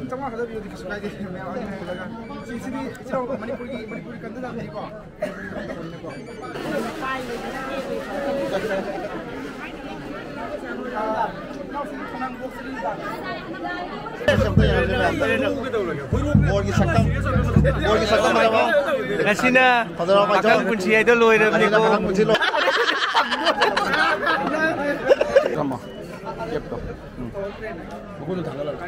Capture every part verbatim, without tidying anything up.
ꯆꯥꯝꯃꯉꯥ ꯈꯛꯇ ꯄꯤꯔꯗꯤ ꯀꯩꯁꯨ ꯀꯥꯏꯗꯦ, ꯃꯌꯥꯝ ꯑꯅꯤ ꯍꯧꯔꯒ꯫ ꯁꯤ, ꯁꯤꯗꯤ ꯏꯆꯤꯜ ꯏꯅꯥꯎ ꯃꯅꯤꯄꯨꯔꯒꯤ, ꯃꯅꯤꯄꯨꯔꯒꯤ ꯀꯟꯗ ꯂꯥꯛꯄꯅꯤꯀꯣ꯫ ꯕꯣꯔꯒꯤ ꯁꯛꯇꯝ, ꯕꯣꯔꯒꯤ ꯁꯛꯇꯝ ꯐꯖꯕ꯫ ꯉꯁꯤꯅ ꯐꯖꯔꯕ ꯃꯥꯏꯊꯣꯡ꯫ ꯄꯥꯈꯪ ꯄꯨꯟꯁꯤ ꯍꯥꯏꯗꯣ ꯂꯣꯏꯔꯕꯅꯤꯀꯣ꯫ ꯉꯁꯤꯅ ꯄꯥꯈꯪ ꯄꯨꯟꯁꯤ ꯂꯣꯏ-, ꯊꯝꯃꯣ꯫ ꯀꯦꯞꯇꯣ꯫ ꯎꯝ꯫ ꯃꯈꯨꯠꯇꯣ ꯊꯥꯡꯒꯠꯂꯒ꯫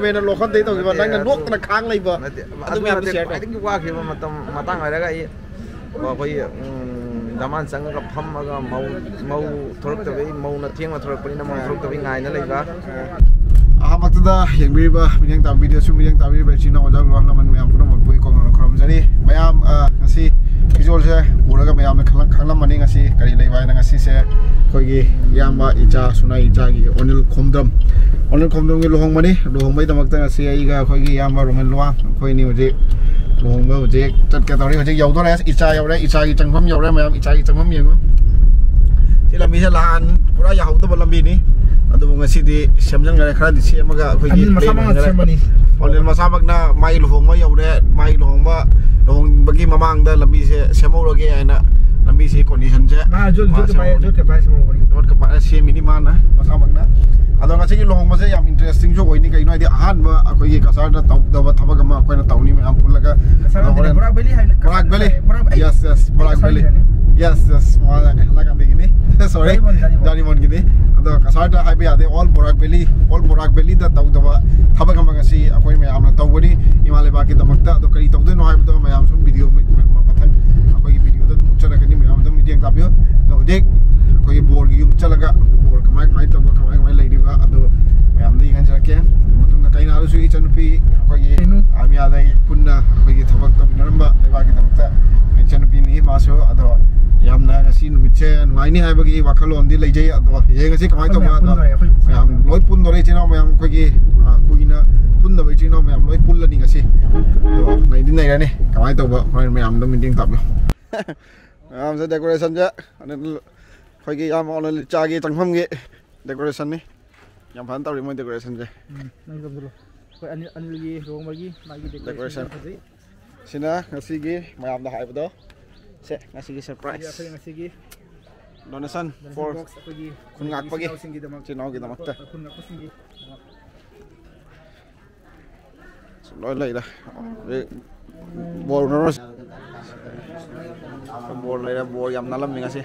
ꯃꯦꯟꯅ ꯂꯣꯈꯟꯗꯩ ꯇꯧꯈꯤꯕ, ꯅꯠꯇꯦ, ꯅꯪꯅ ꯑꯗꯨ ꯅꯣꯛꯇꯅ ꯈꯥꯡ ꯂꯩꯕ, ꯅꯠꯇꯦ, ꯑꯗꯨ ꯑꯗꯨ ꯃꯌꯥꯝꯗꯣ ꯅꯠꯇꯦ, share ꯇꯧ꯫ ꯈ꯭ꯋꯥꯏꯗꯒꯤ ꯋꯥꯈꯤꯕ ꯃꯇꯝ, ꯃꯇꯥꯡ ꯑꯣꯏꯔꯒ ꯑꯩ, ꯑꯩꯈꯣꯏ, ꯎꯝ, ꯗꯃꯥꯟ ꯆꯪꯉꯒ ꯐꯝꯃꯒ ꯃꯧ, ꯃꯧ ꯊꯣꯛꯂꯛꯇꯕꯩ, ꯃꯧꯅ ꯊꯦꯡꯅ ꯊꯣꯛꯂꯛꯄꯅꯤꯅ ꯃꯧ ꯊꯣꯛꯂꯛꯇꯕꯩ ꯉꯥꯏꯅ ꯂꯩꯕ꯫ ꯑꯍꯥꯟꯕꯃꯛꯇꯗ ꯌꯦꯡꯕꯤꯔꯤꯕ, ꯃꯤꯠꯌꯦꯡ ꯇꯥꯕꯤꯔꯤꯕꯁꯨ, ꯃꯤꯠꯌꯦꯡ ꯇꯥꯕꯤꯔꯤꯕ ꯏꯆꯤꯟ ꯏꯅꯥꯎ, ꯑꯣꯖꯥ ꯒꯨꯔꯨ ꯑꯍꯜ ꯂꯃꯟ ꯃꯌꯥꯝ ꯄꯨꯝꯅꯃꯛꯄꯨ ꯏꯀꯣꯛꯅꯅ ꯈꯨꯔꯨꯝꯖꯔꯤ꯫ ꯃꯌꯥꯝ, ꯑ, ꯉꯁꯤ ꯐꯤꯖꯣꯜꯁꯦ ꯎꯔꯒ ꯃꯌꯥꯝꯅ ꯈꯪꯂꯝ-, ꯈꯪꯂꯝꯃꯅꯤ ꯉꯁꯤ ꯀꯔꯤ ꯂꯩꯕ ꯍꯥꯏꯅ꯫ ꯉꯁꯤꯁꯦ ꯑꯩꯈꯣꯏꯒꯤ ꯏꯌꯥꯝꯕ ꯏꯆꯥ, ꯁꯨꯅꯥꯏ ꯏꯆꯥꯒꯤ ꯑꯣꯅꯤꯜ ꯈꯣꯝꯗ꯭ꯔꯝ, ꯑꯣꯅꯤꯜ ꯈꯣꯝꯗ꯭ꯔꯝꯒꯤ ꯂꯨꯍꯣꯡꯕꯅꯤ꯫ ꯂꯨꯍꯣꯡꯕꯒꯤꯗꯃꯛꯇ ꯉꯁꯤ ꯑꯩꯒ ꯑꯩꯈꯣꯏꯒꯤ ꯏꯌꯥꯝꯕ ꯔꯣꯃꯦꯟ ꯂꯨꯋꯥꯡ, ꯑꯩꯈꯣꯏꯅꯤ ꯍꯧꯖꯤꯛ ꯂꯨꯍꯣꯡꯕ ꯍꯧꯖꯤꯛ ꯆꯠꯀꯦ ꯇꯧꯔꯤ꯫ ꯍꯧꯖꯤꯛ ꯌꯧꯗꯣꯔꯦ꯫ ꯏꯆꯥ ꯌꯧꯔꯦ꯫ ꯏꯆꯥꯒꯤ ꯆꯪꯐꯝ ꯌꯧꯔꯦ꯫ ꯃꯌꯥꯝ ꯏꯆꯥꯒꯤ ꯆꯪꯐꯝ ꯌꯦꯡꯉꯨ꯫ ꯁꯤ ꯂꯝꯕꯤꯁꯦ ꯅꯍꯥꯟ ꯄꯨꯔꯥ ꯌꯥꯍꯧꯗꯕ ꯂꯝꯕꯤꯅꯤ꯫ ꯑꯗꯨꯕꯨ ꯉꯁꯤꯗꯤ ꯁꯦꯝꯖꯤꯟꯈꯔꯦ꯫ ꯈꯔꯗꯤ ꯁꯦꯝꯃꯒ ꯑꯩꯈꯣꯏꯒꯤ ꯑꯅꯤꯜ ꯃꯁꯥꯃꯛꯅ plain ꯑꯣꯏꯅ ꯁꯦꯝꯕꯅꯤ꯫ ꯑꯣꯅꯤꯜ ꯃꯁꯥꯃꯛꯅ ꯃꯥꯒꯤ ꯂꯨꯍꯣꯡꯕ ꯌꯧꯔꯦ꯫ ꯃꯥꯒꯤ ꯂꯨꯍꯣꯡꯕ, ꯂꯨꯍꯣꯡꯕꯒꯤ ꯃꯃꯥꯡꯗ ꯂꯝꯕꯤꯁꯦ ꯁꯦꯝꯍꯧꯔꯒꯦ ꯍꯥꯏꯅ ꯂꯝꯕꯤꯁꯤ conditionꯁꯦ ꯃꯥ ꯖꯣꯠ-, ꯃꯥ ꯖꯣꯠꯀ ꯄꯥꯏ-, ꯁꯦꯝꯍꯧꯕꯅꯤ꯫ ꯖꯣꯠꯀ ꯄꯥꯏ-, ꯁꯦꯝꯃꯤꯅꯤ ꯃꯥꯅ ꯃꯁꯥꯃꯛꯅ꯫ ꯑꯗꯣ ꯉꯁꯤꯒꯤ ꯂꯨꯍꯣꯡꯕꯁꯦ ꯌꯥꯝ interestingꯁꯨ ꯑꯣꯏꯅꯤ꯫ ꯀꯩꯒꯤꯅꯣ ꯍꯥꯏꯗꯤ ꯑꯍꯥꯟꯕ ꯑꯩꯈꯣꯏꯒꯤ ꯀꯁꯥꯔꯗ ꯇꯧꯗꯕ ꯊꯕꯛ ꯑꯃ ꯑꯩꯈꯣꯏꯅ ꯇꯧꯅꯤ ꯃꯌꯥꯝ ꯄꯨꯜꯂꯒ꯫ ꯀꯁꯥꯔ ꯑꯗꯣ ꯅꯠꯇꯦ, ꯍꯣꯔꯦꯟ ꯕꯣꯔꯥꯛ ꯚꯦꯂꯤ ꯍꯥꯏꯕꯅꯦ꯫ ꯕꯣꯔꯥꯛ ꯚꯦꯂꯤ꯫ ꯕꯣꯔꯥꯛ, ꯑꯩ yes, yes, ꯕꯣꯔꯥꯛ ꯚꯦꯂꯤ꯫ ꯀꯁꯥꯔꯒꯤꯗꯅꯦ꯫ Yes, yes, ꯃꯥ ꯅꯥꯒꯥꯂꯦꯟꯗꯒꯤꯅꯤ꯫ Sorry, ꯖꯥꯔꯤꯃꯣꯟ, ꯖꯥꯔꯤꯃꯣꯟ꯫ ꯖꯥꯔꯤꯃꯣꯟꯒꯤꯅꯤ꯫ ꯑꯗꯣ ꯀꯁꯥꯔꯗ ꯍꯥꯏꯕ ꯌꯥꯗꯦ, all ꯕꯣꯔꯥꯛ ꯚꯦꯂꯤ, all ꯕꯣꯔꯥꯛ ꯚꯦꯂꯤꯗ ꯇꯧꯗꯕ ꯊꯕꯛ ꯑꯃ ꯉꯁꯤ ꯑꯩꯈꯣꯏ ꯃꯌꯥꯝꯅ ꯇꯧꯒꯅꯤ ꯏꯃꯥ ꯂꯩꯕꯥꯛꯀꯤꯗꯃꯛꯇ꯫ ꯑꯗꯣ ꯀꯔꯤ ꯇꯧꯗꯣꯏꯅꯣ ꯍꯥꯏꯕꯗꯣ ꯃꯌꯥꯝ ꯁꯨꯝ video ꯃ-, ꯃ-, ꯃꯊꯪ ꯑꯩꯈꯣꯏꯒꯤ videoꯗ ꯑꯗꯨꯝ ꯎꯠꯆꯔꯛꯀꯅꯤ꯫ ꯃꯌꯥꯝ ꯑꯗꯨꯝ ꯃꯤꯠꯌꯦꯡ ꯇꯥꯕꯤꯌꯨ꯫ ꯑꯗꯣ ꯍꯧꯖꯤꯛ ꯑꯩꯈꯣꯏꯒꯤ ꯕꯣꯔꯒꯤ ꯌꯨꯝ ꯆꯠꯂꯒ ꯕꯣꯔ ꯀꯃꯥꯏ ꯀꯃꯥꯏ ꯇꯧꯕ, ꯀꯃꯥꯏ ꯀꯃꯥꯏ ꯂꯩꯔꯤꯕ, ꯑꯗꯨ ꯃꯌꯥꯝꯗ ꯌꯦꯡꯍꯟꯖꯔꯛꯀꯦ꯫ ꯑꯗꯨ ꯃꯇꯨꯡꯗ ꯀꯩꯅꯥꯗꯨꯁꯨ ꯏꯆꯟꯅꯨꯄꯤ ꯑꯩꯈꯣꯏꯒꯤ ꯀꯩꯅꯣ? ꯑꯥꯔꯃꯤꯌꯥꯗ ꯄꯨꯟꯅ ꯑꯩꯈꯣꯏꯒꯤ ꯊꯕꯛ ꯇꯧꯃꯤꯟꯅꯔꯝꯕ ꯂꯩꯕꯥꯛꯀꯤꯗꯃꯛꯇ ꯏꯆꯟꯅꯨꯄꯤꯅꯤ꯫ ꯃꯥꯁꯨ ꯑꯗꯣ ꯌꯥꯝꯅ ꯉꯁꯤ ꯅꯨꯃꯤꯠꯁꯦ ꯅꯨꯡꯉꯥꯏꯅꯤ ꯍꯥꯏꯕꯒꯤ ꯋꯥꯈꯜꯂꯣꯟꯗꯤ ꯂꯩꯖꯩ꯫ ꯑꯗꯣ ꯌꯦꯡꯉꯁꯤ ꯀꯃꯥꯏꯅ ꯑꯩꯈꯣꯏ ꯇꯧꯕ꯫ ꯃꯌꯥꯝ ꯑꯗꯣ ꯄꯨꯟꯗꯣꯔꯦ, ꯑꯩꯈꯣꯏ ꯃꯌꯥꯝ ꯂꯣꯏ ꯄꯨꯟꯗꯣꯔꯦ꯫ ꯏꯆꯤꯟ ꯏꯅꯥꯎ ꯃꯌꯥꯝ ꯑꯩꯈꯣꯏꯒꯤ, ꯑ, ꯀꯨꯏꯅ ꯄꯨꯟꯗꯕ ꯏꯆꯤꯟ ꯏꯅꯥꯎ ꯃꯌꯥꯝ ꯂꯣꯏ ꯄꯨꯜꯂꯅꯤ ꯉꯁꯤ꯫ ꯑꯗꯣ ꯅꯩꯗꯤ ꯅꯩꯔꯅꯤ꯫ ꯀꯃꯥꯏꯅ ꯇꯧꯕ ꯍꯣꯔꯦꯟ ꯃꯌꯥꯝꯗꯣ ꯃꯤꯠꯌꯦꯡ ꯇꯥꯕꯤꯌꯨ꯫ ꯃꯌꯥꯝꯁꯦ ꯗꯦꯀꯣꯔꯦꯁꯟꯁꯦ ꯑꯩꯈꯣꯏꯒꯤ ꯏꯌꯥꯝꯕ ꯑꯣꯅꯜ ꯏꯆꯥꯒꯤ ꯆꯪꯐꯝꯒꯤ ꯗꯦꯀꯣꯔꯦꯁꯟꯅꯤ꯫ ꯌꯥꯝ ꯐꯖꯅ ꯇꯧꯔꯤ ꯃꯣꯏ ꯗꯦꯀꯣꯔꯦꯁꯟꯁꯦ꯫ ꯎꯝ, ꯅꯪ ꯆꯪꯁꯤꯜꯂꯣ꯫ ꯑꯩꯈꯣꯏ ꯑꯅꯤꯜ, ꯑꯅꯤꯜꯒꯤ ꯂꯨꯍꯣꯡꯕꯒꯤ ꯃꯥꯒꯤ ꯗꯦꯀꯣꯔꯦꯁꯟ ꯗꯦꯀꯣꯔꯦꯁꯟ꯫ ꯐꯖꯩ꯫ ꯁꯤꯅ ꯉꯁꯤꯒꯤ ꯃꯌꯥꯝꯗ ꯍꯥꯏꯕꯗꯣ꯫ ꯁꯦ, ꯉꯁꯤꯒꯤ ꯁꯤꯗ ꯁꯔꯄ꯭ꯔꯥꯏꯁ꯫ ꯑꯩꯈꯣꯏ ꯉꯁꯤꯒꯤ ꯗꯣꯅꯦꯁꯟ ꯗꯣꯅꯦꯁꯟ ꯐꯣꯔ ꯕꯣꯛꯁ ꯑꯩꯈꯣꯏꯒꯤ ꯈꯨꯟ ꯉꯥꯛꯄꯒꯤ ꯏꯆꯤꯟ ꯏꯅꯥꯎꯁꯤꯡꯒꯤꯗꯃꯛ-, ꯏꯆꯤꯟ ꯏꯅꯥꯎꯒꯤꯗꯃꯛꯇ꯫ ꯈꯨꯟ ꯉꯥꯛꯄꯁꯤꯡꯒꯤ ꯁꯨꯝ ꯂꯣꯏ ꯂꯩꯔꯦ꯫ ꯍꯧꯖꯤꯛ ꯕꯣꯔ ꯎꯅꯔꯨꯔꯁꯤ꯫ ꯕꯣꯔ ꯂꯩꯔꯦ, ꯕꯣꯔ ꯌꯥꯝ ꯅꯥꯜꯂꯝꯃꯤ ꯉꯁꯤ꯫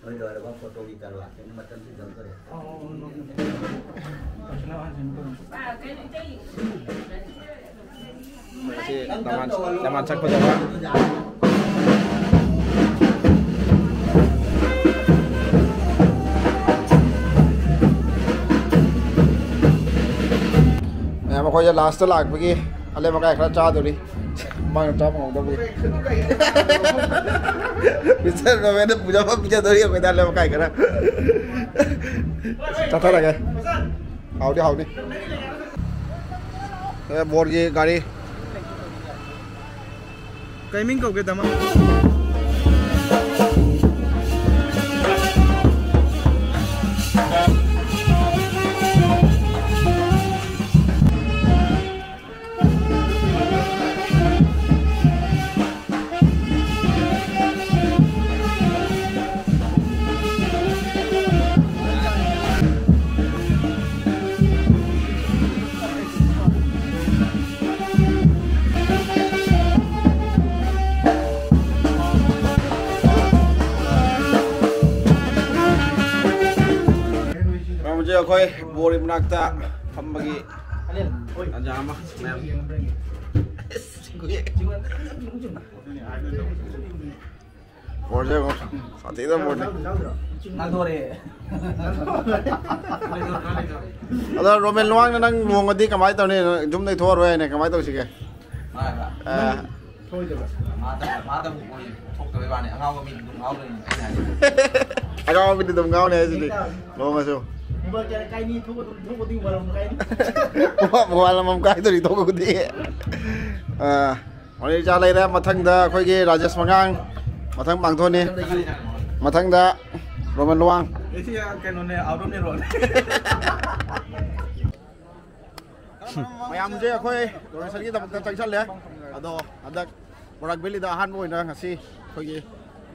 ꯅꯣꯏ ꯂꯣꯏꯔꯕ ꯐꯣꯇꯣꯒꯤ ꯀꯔꯕꯥꯔ? ꯃꯇꯝꯁꯤ ꯌꯧꯗꯣꯔꯦ꯫ ꯁꯤ ꯗꯃꯥꯟ, ꯗꯃꯥꯟ ꯁꯛ ꯐꯖꯕ꯫ ꯃꯌꯥꯝ ꯑꯩꯈꯣꯏꯁꯦ ꯂꯥꯁꯇ ꯂꯥꯛꯄꯒꯤ ꯑꯂꯦꯝ ꯑꯀꯥꯏ ꯈꯔ ꯆꯥꯗꯣꯔꯤ꯫ ꯃꯥꯅ ꯆꯥꯕ ꯉꯝꯗꯕꯒꯤ꯫ ꯃꯤꯁꯇꯔ ꯔꯣꯃꯦꯟꯅ ꯄꯨꯖꯥ ꯑꯃ ꯄꯤꯖꯗꯣꯔꯤ ꯑꯩꯈꯣꯏꯗ ꯑꯂꯦꯝ ꯑꯀꯥꯏ ꯈꯔ꯫ ꯆꯥꯊꯔꯒꯦ꯫ ꯍꯥꯎꯗꯤ ꯍꯥꯎꯅꯤ꯫ ꯑꯦ, ꯕꯣꯔꯒꯤ ꯒꯥꯔꯤ꯫ ꯀꯩ ꯃꯤꯡ ꯀꯧꯒꯦ, ꯇꯥꯃꯣ? ꯍꯧꯖꯤꯛ ꯑꯩꯈꯣꯏ ꯕꯣꯔꯒꯤ ꯃꯅꯥꯛꯇ ꯐꯝꯕꯒꯤ ꯇꯥꯟꯖꯥ ꯑꯃ ꯃꯌꯥꯝ꯫ ꯕꯣꯔꯁꯦ ꯌꯦꯡꯉꯣ꯫ ꯁꯥꯊꯤꯗ ꯕꯣꯔꯅꯦ꯫ ꯅꯥꯟꯊꯣꯔꯛꯑꯦ꯫ ꯑꯗꯣ ꯔꯣꯃꯦꯟ ꯂꯨꯋꯥꯡꯅ ꯅꯪ ꯂꯨꯍꯣꯡꯉꯗꯤ ꯀꯃꯥꯏꯅ ꯇꯧꯅꯤ? ꯌꯨꯝꯗꯩ ꯊꯣꯛꯑꯔꯣꯏ ꯍꯥꯏꯅꯦ, ꯀꯃꯥꯏꯅ ꯇꯧꯁꯤꯒꯦ? ꯃꯥ ꯍꯥꯏꯕ꯫ ꯑꯥ꯫ ꯃꯥꯗ-, ꯃꯥꯗꯕꯨ ꯑꯣꯏ ꯊꯣꯛꯇꯕꯩ ꯋꯥꯅꯤ, ꯑꯉꯥꯎꯕ ꯃꯤꯗꯤ ꯑꯗꯨꯝ ꯉꯥꯎꯗꯣꯏꯅꯤ ꯑꯩꯅ ꯍꯥꯏꯁꯦ꯫ ꯑꯉꯥꯎꯕ ꯃꯤꯗꯤ ꯑꯗꯨꯝ ꯉꯥꯎꯅꯤ ꯍꯥꯏꯁꯤꯗꯤ꯫ ꯂꯨꯍꯣꯡꯉꯁꯨ꯫ ꯃꯣꯕꯥꯏꯜ ꯀꯌꯥ ꯀꯥꯏꯅꯤ? ꯊꯣꯛꯄ ꯑꯗꯨꯝ, ꯊꯣꯛꯄꯗꯤ ꯃꯣꯕꯥꯏꯜ ꯑꯃꯃꯝ ꯀꯥꯏꯅꯤ꯫ ꯃꯣꯕꯥꯏꯜ ꯑꯃꯃꯝ ꯀꯥꯏꯗꯣꯔꯤ ꯊꯣꯛꯄꯕꯨꯗꯤ꯫ ꯑꯥ, ꯃꯣꯅꯤꯆꯥ ꯂꯩꯔꯦ꯫ ꯃꯊꯪꯗ ꯑꯩꯈꯣꯏꯒꯤ ꯔꯥꯖꯦꯁ ꯃꯉꯥꯡ, ꯃꯊꯪ ꯄꯥꯡꯊꯣꯛꯑꯅꯤ꯫ ꯃꯊꯪꯗ ꯔꯣꯃꯟ ꯂꯨꯋꯥꯡ꯫ ꯑꯩꯁꯤ ꯀꯩꯅꯣꯅꯦ, ꯑꯥꯎꯠ ꯑꯣꯐ ꯅꯦꯠꯋꯥꯔꯛ꯫ ꯃꯌꯥꯝꯁꯦ ꯑꯩꯈꯣꯏ ꯗꯣꯅꯦꯁꯟꯒꯤꯗꯃꯛꯇ ꯆꯪꯁꯜꯂꯦ꯫ ꯑꯗꯣ ꯍꯟꯗꯛ ꯕꯣꯔꯥꯛ ꯚꯦꯂꯤꯗ ꯑꯍꯥꯟꯕ ꯑꯣꯏꯅ ꯉꯁꯤ ꯑꯩꯈꯣꯏꯒꯤ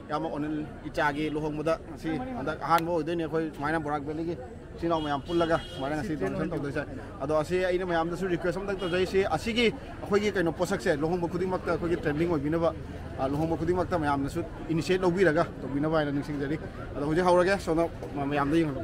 ꯏꯌꯥꯝꯕ ꯑꯣꯅꯤꯜ ꯏꯆꯥꯒꯤ ꯂꯨꯍꯣꯡꯕꯗ ꯉꯁꯤ ꯍꯟꯗꯛ ꯑꯍꯥꯟꯕ ꯑꯣꯏꯗꯣꯏꯅꯦ ꯑꯩꯈꯣꯏ ꯁꯨꯃꯥꯏꯅ ꯕꯣꯔꯥꯛ ꯚꯦꯂꯤꯒꯤ ꯏꯆꯤꯟ ꯏꯅꯥꯎ ꯃꯌꯥꯝ ꯄꯨꯜꯂꯒ ꯁꯨꯃꯥꯏꯅ ꯉꯁꯤ ꯗꯣꯅꯦꯁꯟ ꯇꯧꯗꯣꯏꯁꯦ꯫ ꯑꯗꯣ ꯑꯁꯤ ꯑꯩꯅ ꯃꯌꯥꯝꯗꯁꯨ ꯔꯤꯀ꯭ꯋꯦꯁ ꯑꯝꯇꯪ ꯇꯧꯖꯩꯁꯤ, ꯑꯁꯤꯒꯤ ꯑꯩꯈꯣꯏꯒꯤ ꯀꯩꯅꯣ ꯄꯣꯠꯁꯛꯁꯦ ꯂꯨꯍꯣꯡꯕ ꯈꯨꯗꯤꯡꯃꯛꯇ ꯑꯩꯈꯣꯏꯒꯤ ꯇ꯭ꯔꯦꯟꯗꯤꯡ ꯑꯣꯏꯕꯤꯅꯕ, ꯑ, ꯂꯨꯍꯣꯡꯕ ꯈꯨꯗꯤꯡꯃꯛꯇ ꯃꯌꯥꯝꯅꯁꯨ ꯏꯅꯤꯁꯤꯌꯦꯠ ꯂꯧꯕꯤꯔꯒ ꯇꯧꯕꯤꯅꯕ ꯍꯥꯏꯅ ꯅꯤꯡꯁꯤꯡꯖꯔꯤ꯫ ꯑꯗꯣ ꯍꯧꯖꯤꯛ ꯍꯧꯔꯒꯦ, ꯁꯣꯝꯗ ꯃ-, ꯃꯌꯥꯝꯗ ꯌꯦꯡꯍꯜꯂꯣ꯫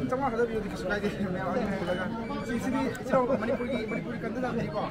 ꯆꯥꯝꯃꯉꯥ ꯈꯛꯇ ꯄꯤꯔꯗꯤ ꯀꯩꯁꯨ ꯀꯥꯏꯗꯦ꯫ ꯃꯌꯥꯝ ꯑꯗꯨꯝ ꯍꯦꯜꯂꯒ꯫ ꯁꯤ, ꯁꯤꯗꯤ ꯏꯆꯤꯜ ꯏꯅꯥꯎ ꯃꯅꯤꯄꯨꯔꯒꯤ, ꯃꯅꯤꯄꯨꯔꯒꯤ ꯀꯟꯗ ꯂꯥꯛꯄꯅꯤꯀꯣ꯫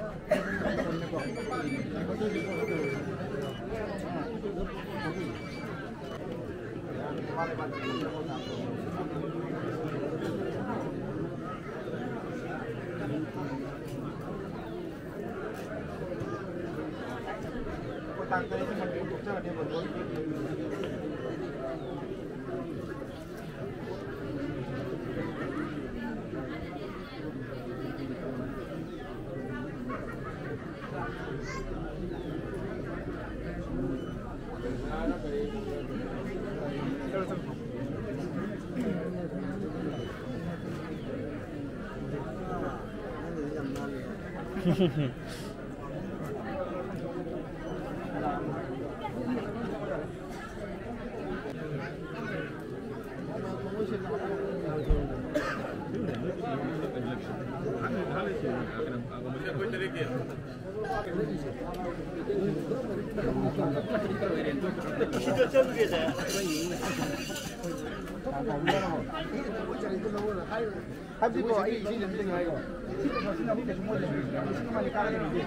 ꯍꯥꯏꯕꯗꯤꯀꯣ, ꯑꯩ ꯏꯁꯤꯡ ꯑꯝꯇ ꯉꯥꯏꯌꯣ꯫ ꯁꯤ ꯄꯩꯁꯥꯁꯤꯅ ꯑꯃꯨꯛ ꯀꯩꯁꯨ ꯃꯣꯏ ꯂꯩꯔꯝꯃꯣꯏ꯫ ꯂꯤꯁꯤꯡ ꯑꯃ ꯑꯅꯤ ꯀꯥꯔꯛꯀꯅꯤ꯫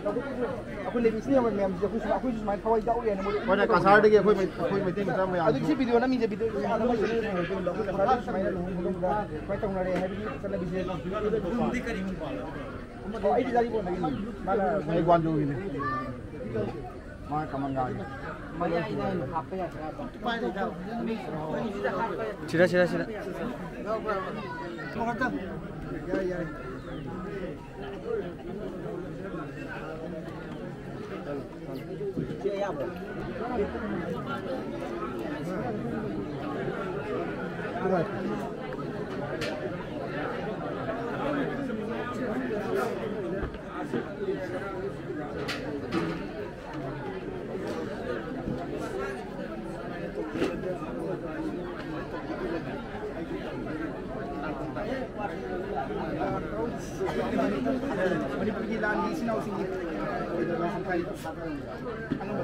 ꯇꯧꯕꯇꯕꯨ ꯑꯩꯈꯣꯏ ꯂꯩꯃꯤꯟꯅꯕ ꯃꯌꯥꯝꯁꯦ ꯑꯩꯈꯣꯏꯁꯨ, ꯑꯩꯈꯣꯏꯁꯨ ꯁꯨꯃꯥꯏꯅ ꯊꯋꯥꯏ ꯌꯥꯎꯔꯤ ꯍꯥꯏꯅ ꯃꯣꯏ ꯍꯣꯏꯅꯦ, ꯀꯁꯥꯔꯗꯒꯤ ꯑꯩꯈꯣꯏ ꯃꯩ-, ꯑꯩꯈꯣꯏ ꯃꯩꯇꯩ ꯃꯆꯥ ꯃꯌꯥꯝ ꯑꯗꯨ ꯁꯤ ꯚꯤꯗꯤꯑꯣ ꯅꯝꯃꯤꯁꯦ ꯚꯤꯗꯤꯑꯣ ꯌꯥꯝꯅ ꯃꯣꯏ ꯁꯨꯃꯥꯏꯅ ꯂꯨꯍꯣꯡꯕꯗ ꯑꯩꯈꯣꯏ ꯀꯁꯥꯔꯗ ꯁꯨꯃꯥꯏꯅ ꯂꯨꯍꯣꯡꯕꯗ ꯁꯨꯃꯥꯏꯅ ꯇꯧꯅꯔꯦ ꯍꯥꯏꯕꯒꯤ ꯆꯠꯅꯕꯤꯁꯦ꯫ ꯑꯣ, ꯑꯩꯗꯤ ꯌꯥꯔꯤꯄꯣꯛꯅꯗꯒꯤꯅꯤ꯫ ꯃꯥꯅ ꯑꯩ ꯒ꯭ꯋꯥꯟꯖꯧꯒꯤꯅꯤ꯫ ꯃꯥ ꯀꯃꯟꯒꯥꯔꯒꯤ꯫ ꯁꯤꯗ, ꯁꯤꯗ, ꯁꯤꯗ꯫ ꯌꯥꯏ, ꯌꯥꯏ꯫ ꯃꯅꯤꯄꯨꯔꯒꯤ ꯂꯥꯟꯒꯤ ꯏꯆꯤꯟ ꯏꯅꯥꯎꯁꯤꯡꯒꯤ ꯑꯣꯏꯗꯕ ꯁꯪꯁꯥꯔꯤ ꯑꯉꯝꯕ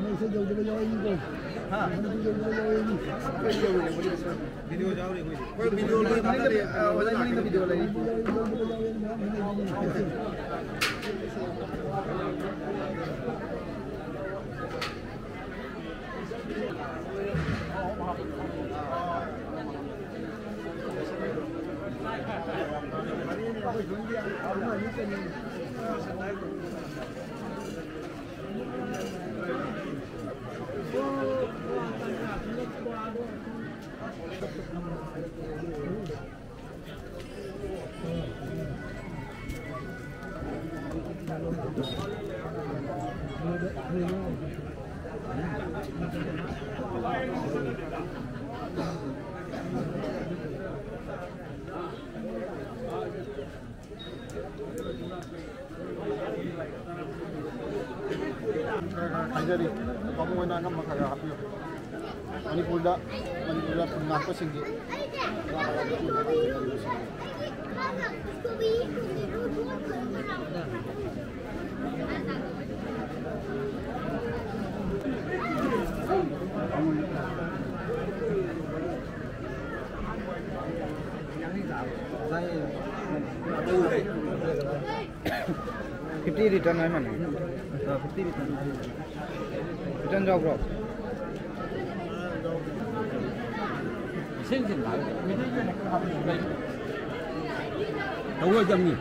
ꯃꯣꯏꯁꯦ ꯌꯧꯗꯕ ꯌꯥꯎꯔꯤꯅꯤꯀꯣ꯫ ꯍꯥ? ꯃꯣꯏꯁꯦ ꯌꯧꯗꯕ ꯌꯥꯎꯔꯤꯅꯤ꯫ ꯚꯤꯗꯤꯑꯣ ꯌꯥꯎꯔꯤ ꯑꯩꯈꯣꯏꯗꯤ꯫ ꯑꯩꯈꯣꯏ ꯚꯤꯗꯤꯑꯣ ꯂꯣꯏ ꯊꯥꯒꯠꯂꯦ꯫ ꯑ, ꯑꯣꯖꯥ ꯃꯅꯤꯡꯗ ꯚꯤꯗꯤꯑꯣ ꯂꯩ꯫ ꯌꯧꯗꯕ ꯌꯥꯎꯔꯤ ꯃꯌꯥꯝ ꯂꯩꯕꯅꯤ꯫ ꯈꯪꯖꯔꯤ꯫ ꯄꯥꯕꯨꯡ ꯍꯣꯏꯅ ꯑꯉꯝꯕ ꯈꯔ ꯈꯔ ꯍꯥꯞꯄꯤꯌꯨ꯫ ꯃꯅꯤꯄꯨꯔꯗ, ꯃꯅꯤꯄꯨꯔꯗ ꯈꯨꯟ ꯉꯥꯛꯄꯁꯤꯡꯒꯤ Fifty return ꯍꯥꯏ ꯃꯥꯅꯦ꯫ Fifty return꯫ Return ꯌꯥꯎꯕ꯭ꯔꯣ? ꯇꯧꯔꯣꯏꯗꯕꯅꯤ꯫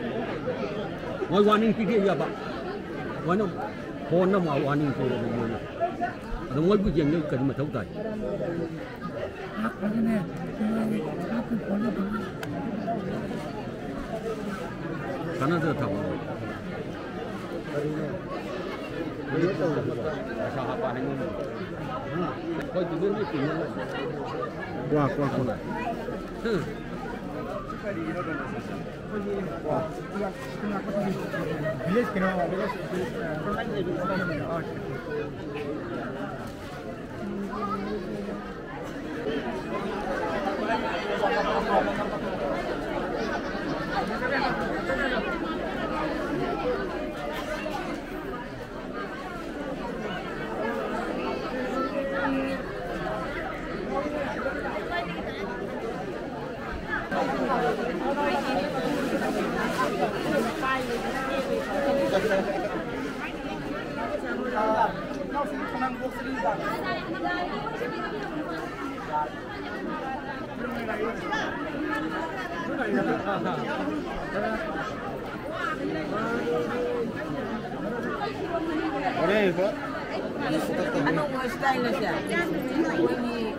ꯃꯣꯏ warning ꯄꯤꯕꯤꯕ ꯌꯥꯕ꯫ ꯃꯣꯏꯅ phone ꯅ ꯃꯥ warning ꯄꯤꯔꯕ ꯃꯣꯏꯅ꯫ ꯑꯗꯣ ꯃꯣꯏꯕꯨ ꯌꯦꯡꯅ ꯀꯔꯤ ꯃꯊꯧ ꯇꯥꯏ? ꯍꯥꯞꯈ꯭ꯔꯒꯅꯦ, ꯅꯨꯡꯉꯥꯏꯔꯦ꯫ ꯍꯥꯞꯄ phone ꯅ ꯐꯪꯉꯦ꯫ ꯀꯥꯟꯅꯗ ꯊꯕꯛ꯫ ꯀꯔꯤꯅꯣ? ꯄꯩꯁꯥ ꯍꯥꯞꯄ ꯍꯥꯏꯅꯤꯡꯕ꯫ ꯍꯥ? ꯑꯩꯈꯣꯏ ꯇꯨꯃꯤꯟ ꯂꯩ, ꯇꯨꯃꯤꯟ ꯂꯩ꯫ ꯀ꯭ꯋꯥ, ꯀ꯭ꯋꯥ, ꯀ꯭ꯋꯥ꯫ ꯍꯥ? Village ꯀꯩꯅꯣ, village, village, ꯑ, ꯑꯅꯧꯕ style ꯑꯁꯦ ꯑꯩꯈꯣꯏꯒꯤ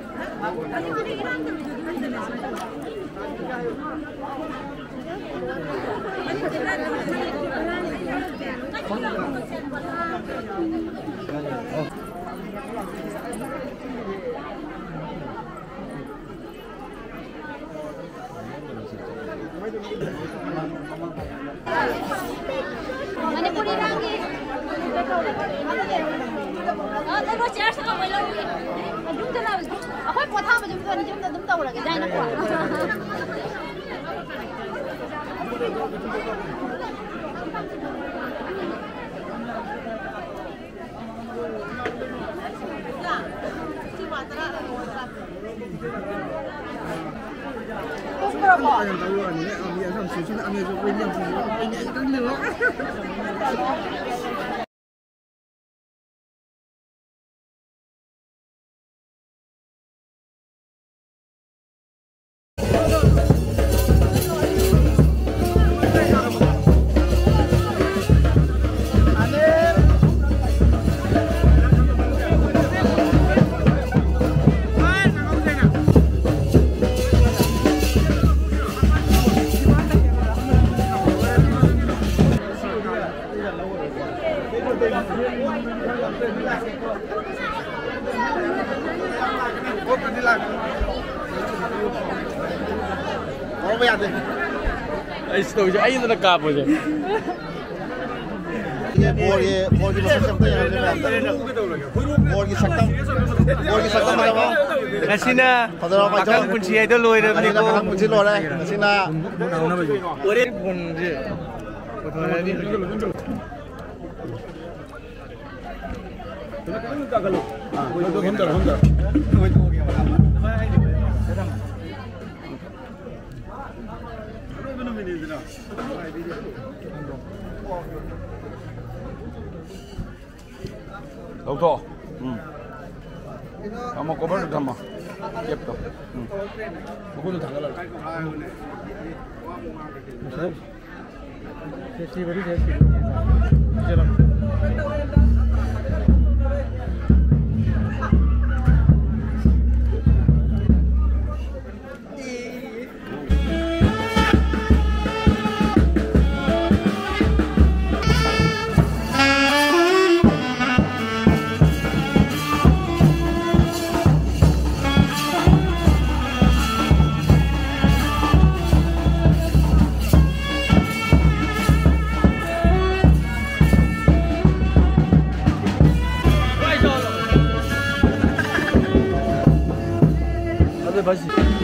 ꯃꯅꯤꯄꯨꯔꯤ ꯂꯥꯟꯒꯤ, ꯑ, ꯂꯩꯉꯣꯏ ꯌꯨꯝꯗ ꯑꯗꯨꯝ ꯇꯧꯔꯒꯦ ꯍꯥꯏꯅꯀꯣ꯫ ꯑꯩꯁ ꯇꯧꯔꯤꯁꯦ ꯑꯩꯅ ꯀꯥꯞꯄꯁꯦ꯫ ꯕꯣꯜꯒꯤ, ꯕꯣꯜꯒꯤ ꯃꯁꯛꯁꯦ ꯑꯝꯇ ꯌꯦꯡꯍꯟꯁꯦ ꯃꯌꯥꯝꯗ꯫ ꯕꯣꯜꯒꯤ ꯁꯛꯇꯝ, ꯕꯣꯜꯒꯤ ꯁꯛꯇꯝ ꯐꯖꯕ꯫ ꯉꯁꯤꯅ ꯐꯖꯔꯕ ꯃꯥꯏꯊꯣꯡ꯫ ꯄꯥꯈꯪ ꯄꯨꯟꯁꯤ ꯍꯥꯏꯗꯣ ꯂꯣꯏꯔꯕꯅꯤꯀꯣ꯫ ꯉꯁꯤꯅ ꯄꯥꯈꯪ ꯄꯨꯟꯁꯤ ꯂꯣꯏꯔꯦ꯫ ꯉꯁꯤꯅ ꯕꯣꯟꯁꯦ ꯄꯨꯊꯣꯔꯛꯑꯅꯤ ꯍꯧꯖꯤꯛ꯫ ꯂꯧꯊꯣꯛꯑꯣ꯫ ꯎꯝ꯫ ꯊꯝꯃꯣ, cover ꯗꯨ ꯊꯝꯃꯣ꯫ Cap ꯇꯣ꯫ ꯎꯝ꯫ ꯃꯈꯨꯠꯇꯨ ꯊꯥꯡꯒꯠꯂꯣ꯫ Vas-y.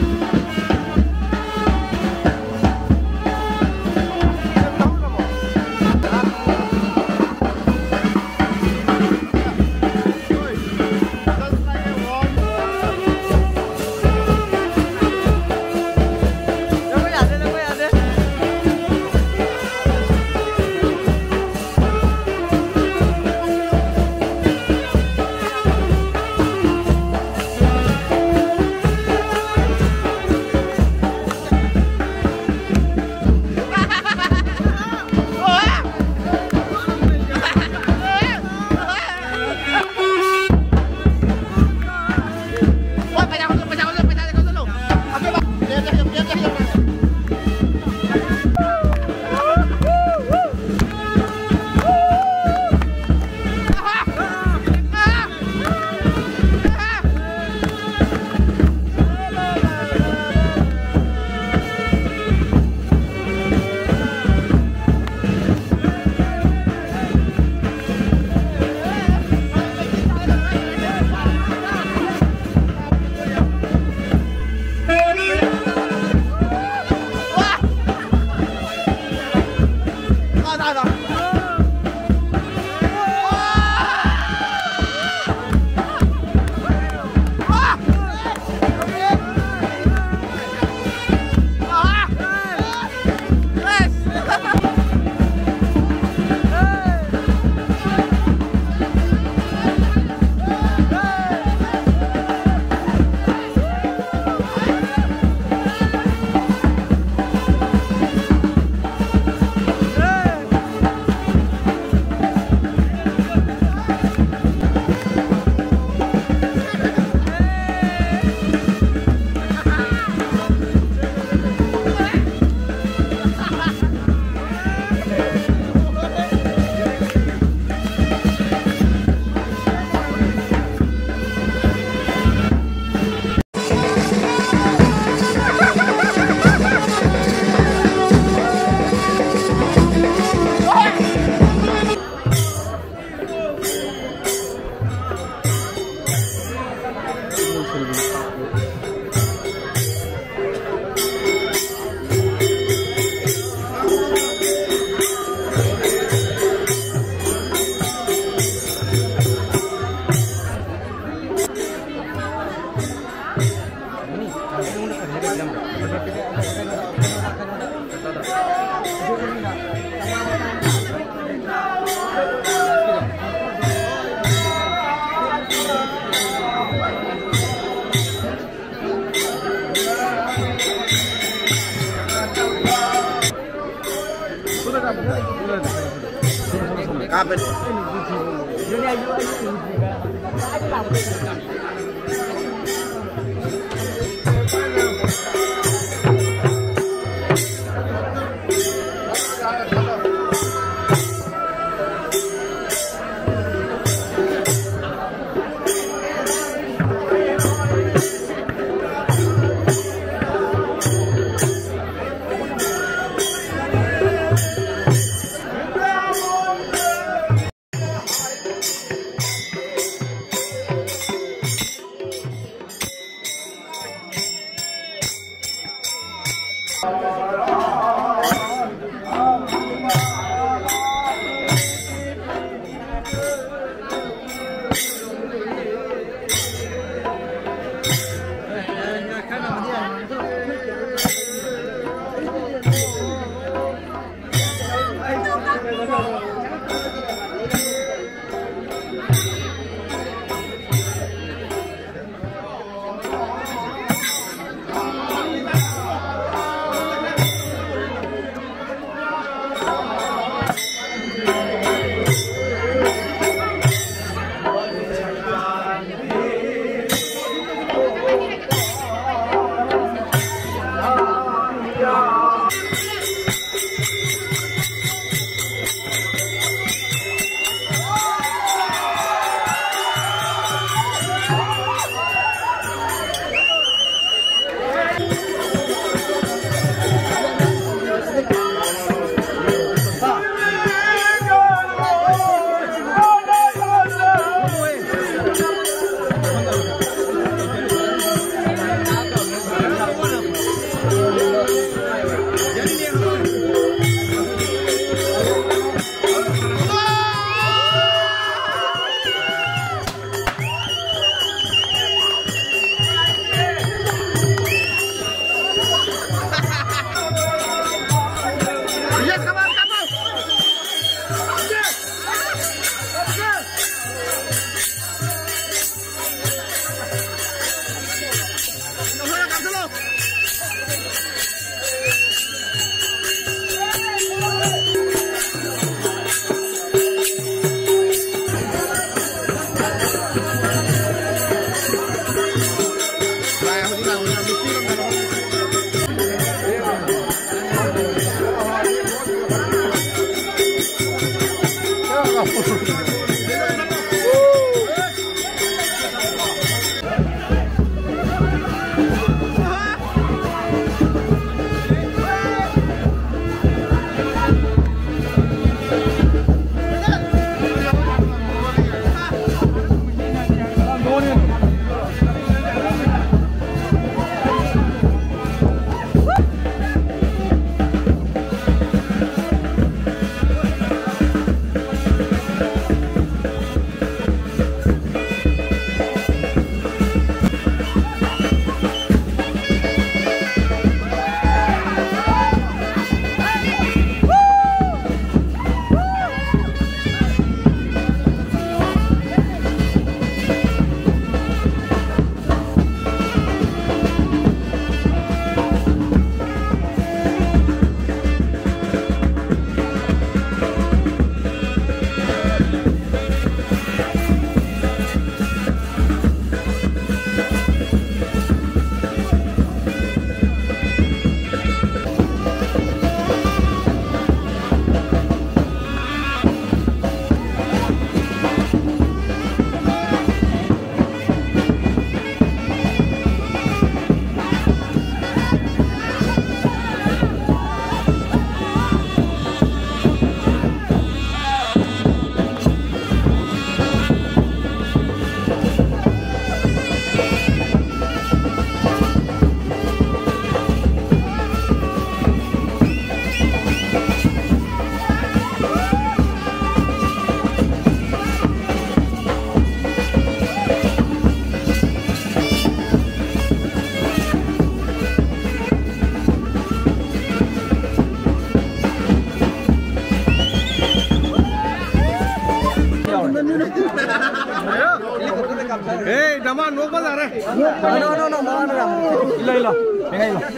No, no, no, no, no, no. Ilo, ilo. Venga,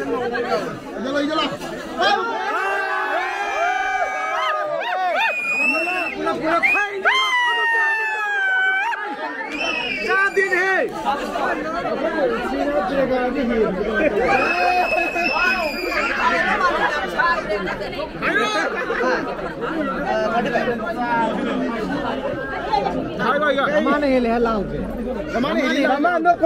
ilo. ꯃꯥꯅ ꯍꯦꯜꯂꯦ ꯍꯥꯏ ꯂꯥꯎꯁꯦ꯫ ꯃꯥꯅ ꯍꯦꯜꯂꯦ꯫ ꯃꯥꯅ ꯅꯣꯛ꯫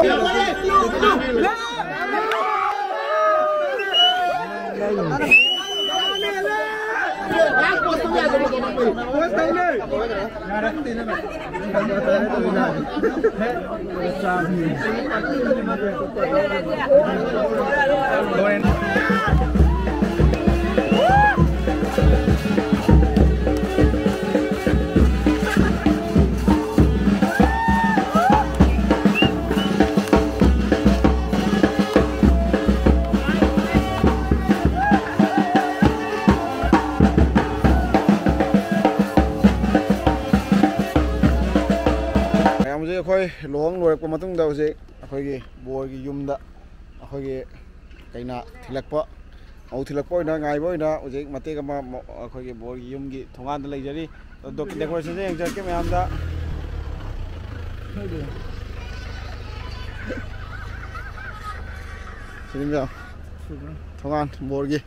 ꯃꯌꯥꯝ, ꯍꯧꯖꯤꯛ ꯑꯩꯈꯣꯏ ꯂꯨꯍꯣꯡ ꯂꯣꯏꯔꯛꯄ ꯃꯇꯨꯡꯗ ꯍꯧꯖꯤꯛ ꯑꯩꯈꯣꯏꯒꯤ ꯕꯣꯔꯒꯤ ꯌꯨꯝꯗ ꯑꯩꯈꯣꯏꯒꯤ ꯀꯩꯅꯥ ꯊꯤꯜꯂꯛꯄ, ꯃꯧ ꯊꯤꯜꯂꯛꯄ ꯑꯣꯏꯅ ꯉꯥꯏꯕ ꯑꯣꯏꯅ ꯍꯧꯖꯤꯛ ꯃꯇꯦꯛ ꯑꯃ ꯃ-, ꯑꯩꯈꯣꯏꯒꯤ ꯕꯣꯔꯒꯤ ꯌꯨꯝꯒꯤ ꯊꯣꯡꯒꯥꯟꯗ ꯂꯩꯖꯔꯤ꯫ ꯑꯗꯣ ꯗꯦꯀꯣꯔꯦꯁꯟꯁꯦ ꯌꯦꯡꯖꯔꯛꯀꯦ ꯃꯌꯥꯝꯗ꯫ ꯁꯤꯅꯤ ꯃꯌꯥꯝ, ꯊꯣꯡꯒꯥꯟ ꯕꯣꯔꯒꯤ꯫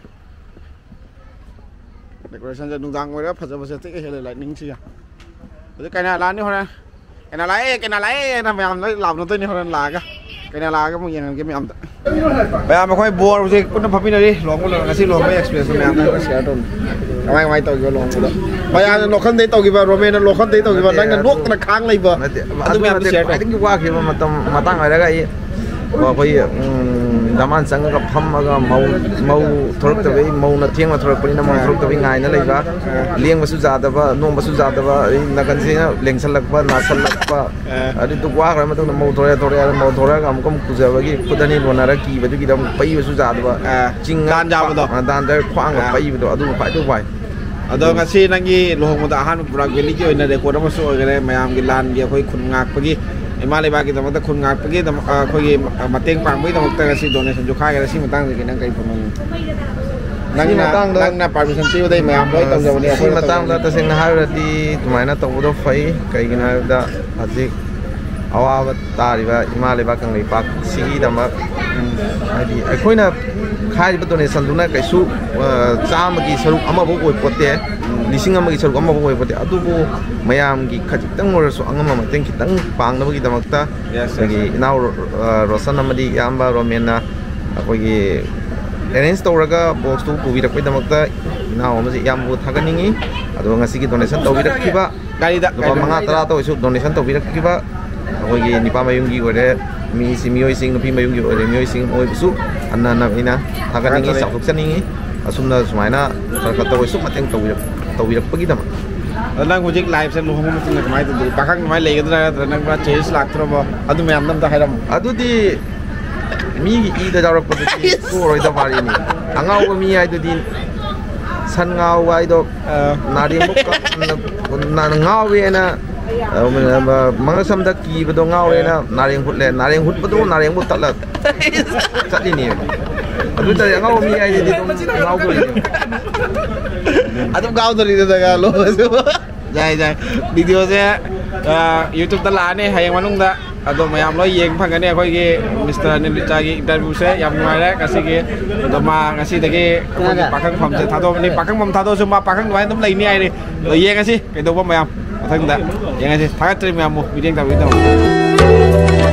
ꯗꯦꯀꯣꯔꯦꯁꯟꯁꯦ ꯅꯨꯡꯗꯥꯡ ꯑꯣꯏꯔ ꯐꯖꯕꯁꯦ ꯑꯇꯩ ꯍꯦꯜꯂꯦ, ꯂꯥꯏꯠꯅꯤꯡꯁꯤꯒ꯫ ꯍꯧꯖꯤꯛ ꯀꯩꯅꯥ ꯂꯥꯛꯑꯅꯤ ꯍꯣꯔꯦꯟ꯫ ꯀꯩꯅꯥ ꯂꯥꯛꯑꯦ, ꯀꯩꯅꯥ ꯂꯥꯛꯑꯦ ꯍꯥꯏꯅ ꯃꯌꯥꯝ ꯂꯣꯏ ꯂꯥꯎꯅꯗꯣꯏꯅꯤ ꯍꯣꯔꯦꯟ ꯂꯥꯛꯑꯒ꯫ ꯀꯩꯅꯥ ꯂꯥꯛꯑꯒ ꯑꯃꯨꯛ ꯌꯦꯡꯍꯟꯒꯦ ꯃꯌꯥꯝꯗ꯫ ꯃꯌꯥꯝ ꯑꯩꯈꯣꯏ ꯕꯣꯔ ꯍꯧꯖꯤꯛ ꯄꯨꯟꯅ ꯐꯝꯃꯤꯟꯅꯔꯤ꯫ ꯂꯨꯍꯣꯡꯕ ꯂꯣꯏꯔ ꯉꯁꯤ ꯂꯨꯍꯣꯡꯕꯒꯤ ꯑꯦꯛꯁꯄꯤꯔꯤꯌꯦꯟꯁꯇꯣ ꯃꯌꯥꯝꯗ ꯈꯔ ꯁꯤꯌꯔ ꯇꯧꯅꯤ꯫ ꯀꯃꯥꯏ ꯀꯃꯥꯏ ꯇꯧꯈꯤꯕ ꯂꯨꯍꯣꯡꯕꯗꯣ? ꯃꯌꯥꯝꯅ ꯂꯣꯈꯟꯗꯩ ꯇꯧꯈꯤꯕ, ꯔꯣꯃꯦꯟꯅ ꯂꯣꯈꯟꯗꯩ ꯇꯧꯈꯤꯕ, ꯅꯠꯇꯦ, ꯅꯪꯅ ꯑꯗꯨ ꯅꯣꯛꯇꯅ ꯈꯥꯡ ꯂꯩꯕ, ꯑꯗꯨ ꯑꯗꯨ ꯃꯌꯥꯝꯗꯣ ꯅꯠꯇꯦ, ꯁꯤꯌꯔ ꯇꯧ꯫ ꯈ꯭ꯋꯥꯏꯗꯒꯤ ꯋꯥꯈꯤꯕ ꯃꯇꯝ ꯃꯇꯥꯡ ꯑꯣꯏꯔꯒ ꯑꯩ ꯑꯩꯈꯣꯏ, ꯎꯝ, ꯗꯃꯥꯟ ꯆꯪꯉꯒ ꯐꯝꯃꯒ ꯃꯧ, ꯃꯧ ꯊꯣꯔꯛꯇꯕꯩ, ꯃꯧꯅ ꯊꯦꯡꯅ ꯊꯣꯔꯛꯄꯅꯤꯅ ꯃꯧ ꯊꯣꯔꯛꯇꯕꯩ ꯉꯥꯏꯅ ꯂꯩꯕ, ꯂꯦꯡꯕꯁꯨ ꯌꯥꯗꯕ, ꯅꯣꯝꯕꯁꯨ ꯌꯥꯗꯕ, ꯑꯗꯩ ꯅꯥꯀꯟꯁꯤꯅ ꯂꯦꯡꯁꯜꯂꯛꯄ, ꯅꯥꯁꯜꯂꯛꯄ, ꯑ꯫ ꯑꯗꯨꯗꯨ ꯋꯥꯈ꯭ꯔ ꯃꯇꯨꯡꯗ ꯃꯧ ꯊꯣꯔꯛꯑꯦ, ꯊꯣꯔꯛꯑꯦ, ꯃꯧ ꯊꯣꯔꯛꯑꯒ ꯑꯃꯨꯛꯀ ꯑꯃꯨꯛ ꯄꯨꯖꯕꯒꯤ ꯈꯨꯠ ꯑꯅꯤ ꯂꯣꯟꯅꯔ ꯀꯤꯕꯗꯨꯒꯤꯗꯃꯛ ꯄꯩꯕꯁꯨ ꯌꯥꯗꯕ, ꯑ꯫ ꯆꯤꯡ ꯗꯥꯟ ꯌꯥꯕꯗꯣ꯫ ꯑ, ꯗꯥꯟꯗ ꯈ꯭ꯋꯥꯡꯒ ꯑ꯫ ꯄꯩꯕꯗꯣ ꯑꯗꯨ ꯈ꯭ꯋꯥꯏꯗꯒꯤ ꯋꯥꯏ꯫ ꯑꯗꯣ ꯉꯁꯤ ꯅꯪꯒꯤ ꯂꯨꯍꯣꯡꯕꯗ ꯑꯍꯥꯟꯕ ꯕꯔꯥꯛ ꯚꯦꯂꯤꯒꯤ ꯑꯣꯏꯅ ꯔꯦꯀꯣꯔꯗ ꯑꯃꯁꯨ ꯑꯣꯏꯈꯔꯦ, ꯃꯌꯥꯝꯒꯤ ꯂꯥꯟꯒꯤ ꯑꯩꯈꯣꯏ ꯈꯨꯟ ꯉꯥꯛꯄꯒꯤ ꯏꯃꯥ ꯂꯩꯕꯥꯛꯀꯤꯗꯃꯛꯇ, ꯈꯨꯟ ꯉꯥꯛꯄꯒꯤꯗꯃꯛ, ꯑ, ꯑꯩꯈꯣꯏꯒꯤ ꯃꯇꯦꯡ ꯄꯥꯡꯕꯒꯤꯗꯃꯛꯇ ꯉꯁꯤ ꯗꯣꯅꯦꯁꯟꯁꯨ ꯈꯥꯏꯈꯔꯦ꯫ ꯁꯤ ꯃꯇꯥꯡꯗꯗꯤ ꯅꯪ ꯀꯔꯤ ꯐꯣꯡꯅꯤꯡꯉꯤ? ꯅꯪꯅ, ꯃꯇꯥꯡꯗ, ꯅꯪꯅ ꯄꯥꯔꯃꯤꯁꯟ ꯄꯤꯕꯗꯩ ꯃꯌꯥꯝ ꯂꯣꯏ ꯑ, ꯇꯧꯖꯕꯅꯦ, ꯁꯤ ꯑꯩꯈꯣꯏꯅ ꯃꯇꯥꯡꯗ ꯇꯧꯖꯕꯅꯦ꯫ ꯇꯁꯦꯡꯅ ꯍꯥꯏꯔꯨꯔꯗꯤ ꯑꯗꯨꯃꯥꯏꯅ ꯇꯧꯕꯗꯣ ꯐꯩ꯫ ꯀꯩꯒꯤꯅꯣ ꯍꯥꯏꯕꯗ ꯍꯧꯖꯤꯛ ꯑꯋꯥꯕ ꯇꯥꯔꯤꯕ ꯏꯃꯥ ꯂꯩꯕꯥꯛ ꯀꯪꯂꯩꯄꯥꯛ ꯁꯤꯒꯤꯗꯃꯛ, ꯎꯝ, ꯍꯥꯏꯗꯤ ꯑꯩꯈꯣꯏꯅ ꯈꯥꯏꯔꯤꯕ ꯗꯣꯅꯦꯁꯟꯗꯨꯅ ꯀꯩꯁꯨ, ꯑ, ꯆꯥꯝꯃꯒꯤ ꯁꯔꯨꯛ ꯑꯃꯐꯥꯎ ꯑꯣꯏꯄꯣꯠꯇꯦ, ꯂꯤꯁꯤꯡ ꯑꯃꯒꯤ ꯁꯔꯨꯛ ꯑꯃꯐꯥꯎ ꯑꯣꯏꯄꯣꯠꯇꯦ꯫ ꯑꯗꯨꯕꯨ ꯃꯌꯥꯝꯒꯤ ꯈꯖꯤꯛꯇꯪ ꯑꯣꯏꯔꯁꯨ ꯑꯉꯝꯕ ꯃꯇꯦꯡ ꯈꯤꯇꯪ ꯄꯥꯡꯅꯕꯒꯤꯗꯃꯛꯇ Yes, yes, ꯑꯩꯈꯣꯏꯒꯤ yes. ꯏꯅꯥꯎ ꯔꯣ-, ꯑ, ꯔꯣꯁꯟ ꯑꯃꯗꯤ ꯏꯌꯥꯝꯕ ꯔꯣꯃꯦꯟꯅ ꯑꯩꯈꯣꯏꯒꯤ ꯑꯦꯔꯦꯟꯖ ꯇꯧꯔꯒ ꯕꯣꯛꯁꯇꯨ ꯄꯨꯕꯤꯔꯛꯄꯒꯤꯗꯃꯛꯇ ꯏꯅꯥꯎ ꯑꯃꯁꯦ ꯏꯌꯥꯝꯕꯕꯨ ꯊꯥꯒꯠꯅꯤꯡꯉꯤ꯫ ꯑꯗꯨꯒ ꯉꯁꯤꯒꯤ ꯗꯣꯅꯦꯁꯟ ꯇꯧꯕꯤꯔꯛꯈꯤꯕ ꯒꯥꯔꯤꯗ, ꯂꯨꯄꯥ ꯒꯥꯔꯤꯗ꯫ ꯃꯉꯥ ꯇꯔꯥꯇ ꯑꯣꯏꯁꯨ ꯗꯣꯅꯦꯁꯟ ꯇꯧꯕꯤꯔꯛꯈꯤꯕ ꯑꯩꯈꯣꯏꯒꯤ ꯅꯤꯄꯥ ꯃꯌꯨꯝꯒꯤ ꯑꯣꯏꯔꯦ, ꯃꯤꯁꯤ, ꯃꯤꯑꯣꯏꯁꯤꯡ, ꯅꯨꯄꯤ ꯃꯌꯨꯝꯒꯤ ꯑꯣꯏꯔꯦ, ꯃꯤꯑꯣꯏꯁꯤꯡ ꯃꯣꯏꯕꯨꯁꯨ ꯍꯟꯅ ꯍꯟꯅ ꯑꯩꯅ ꯊꯥꯒꯠꯅꯤꯡꯉꯤ, ꯊꯥꯒꯠꯆꯔꯤ꯫ ꯆꯥꯎꯊꯣꯛꯆꯅꯤꯡꯉꯤ꯫ ꯑꯁꯨꯝꯅ ꯁꯨꯃꯥꯏꯅ ꯈꯔ ꯈꯔꯇ ꯑꯣꯏꯁꯨ ꯃꯇꯦꯡ ꯇꯧꯕꯤꯔꯛ-, ꯇꯧꯕꯤꯔꯛꯄꯒꯤꯗꯃꯛ꯫ ꯑꯗꯣ ꯅꯪ ꯍꯧꯖꯤꯛ ꯂꯥꯏꯐꯁꯦ ꯂꯨꯍꯣꯡꯕ ꯃꯇꯨꯡꯗ ꯀꯃꯥꯏꯅ ꯇꯧꯗꯣꯏꯅꯣ? ꯄꯥꯈꯪ ꯑꯗꯨꯃꯥꯏꯅ ꯂꯩꯒꯗ꯭ꯔꯥ, ꯅꯠꯇ꯭ꯔꯒ ꯅꯪ ꯄꯨꯔꯥ ꯆꯦꯟꯖ ꯂꯥꯛꯇ꯭ꯔꯕꯣ? ꯑꯗꯨ ꯃꯌꯥꯝꯗꯣ ꯑꯝꯇ ꯍꯥꯏꯔꯝꯃꯣ꯫ ꯑꯗꯨꯗꯤ ꯃꯤꯒꯤ ꯏꯗ ꯌꯥꯎꯔꯛꯄꯗꯨꯗꯤ ꯊꯣꯛꯑꯔꯣꯏꯗ ꯋꯥꯔꯤꯅꯤ꯫ ꯑꯉꯥꯎꯕ ꯃꯤ ꯍꯥꯏꯗꯨꯗꯤ ꯁꯟ ꯉꯥꯎꯕ ꯍꯥꯏꯗꯣ ꯑꯥ꯫ ꯅꯥꯔꯦꯡꯕꯨ ꯀ-, ꯅ-, ꯅ-, ꯉꯥꯎꯋꯦꯅ, ꯑ, ꯃꯉꯛꯁꯝꯗ ꯀꯤꯕꯗꯣ ꯉꯥꯎꯋꯦꯅ ꯑꯥ꯫ ꯅꯥꯔꯦꯡ ꯍꯨꯠꯂꯦ꯫ ꯅꯥꯔꯦꯡ ꯍꯨꯠꯄꯗꯨ ꯅꯥꯔꯦꯡꯕꯨ ꯇꯠꯂ ꯆꯠꯂꯤꯅꯦꯕ꯫ ꯑꯗꯨ ꯑꯣꯏ ꯇꯥꯔꯗꯤ ꯑꯉꯥꯎꯕ ꯃꯤ ꯍꯥꯏꯁꯤꯗꯤ ꯑꯗꯨꯝ ꯉꯥꯎꯗꯣꯔꯤꯅꯦꯕ꯫ ꯑꯗꯨꯝ ꯉꯥꯎꯗꯣꯔꯤꯗ ꯗꯔꯀꯥꯔ ꯂꯣ꯫ ꯌꯥꯏ, ꯌꯥꯏ꯫ ꯚꯤꯗꯤꯑꯣꯁꯦ, ꯑ, YouTube-ꯇ ꯂꯥꯛꯑꯅꯤ ꯍꯌꯦꯡ ꯃꯅꯨꯡꯗ꯫ ꯑꯗꯣ ꯃꯌꯥꯝ ꯂꯣꯏ ꯌꯦꯡꯕ ꯐꯪꯒꯅꯤ ꯑꯩꯈꯣꯏꯒꯤ ꯃꯤꯁꯇꯔ ꯑꯅꯤꯜ ꯏꯆꯥꯒꯤ interview-ꯁꯦ꯫ ꯌꯥꯝ ꯅꯨꯡꯉꯥꯏꯔꯦ ꯉꯁꯤꯒꯤ꯫ ꯑꯗꯣ ꯃꯥ ꯉꯁꯤꯗꯒꯤ ꯑꯩꯈꯣꯏꯒꯤ ꯀꯅꯥꯗ? ꯄꯥꯈꯪ ꯐꯝꯁꯦ ꯊꯥꯗꯣꯛꯑꯕꯅꯤ꯫ ꯄꯥꯈꯪ ꯐꯝ ꯊꯥꯗꯣꯛꯑꯁꯨ ꯃꯥ ꯄꯥꯈꯪ ꯑꯗꯨꯃꯥꯏꯅ ꯑꯗꯨꯝ ꯂꯩꯅꯤ ꯍꯥꯏꯔꯤ꯫ ꯑꯗꯣ ꯌꯦꯡꯉꯁꯤ ꯀꯩꯗꯧꯕ ꯃꯌꯥꯝ ꯃꯊꯪꯗ ꯌꯦꯡꯉꯁꯤ꯫ ꯊꯥꯒꯠꯆꯔꯤ ꯃꯌꯥꯝꯕꯨ ꯃꯤꯠꯌꯦꯡ ꯇꯧꯕꯤꯒꯤꯗꯃꯛꯇ꯫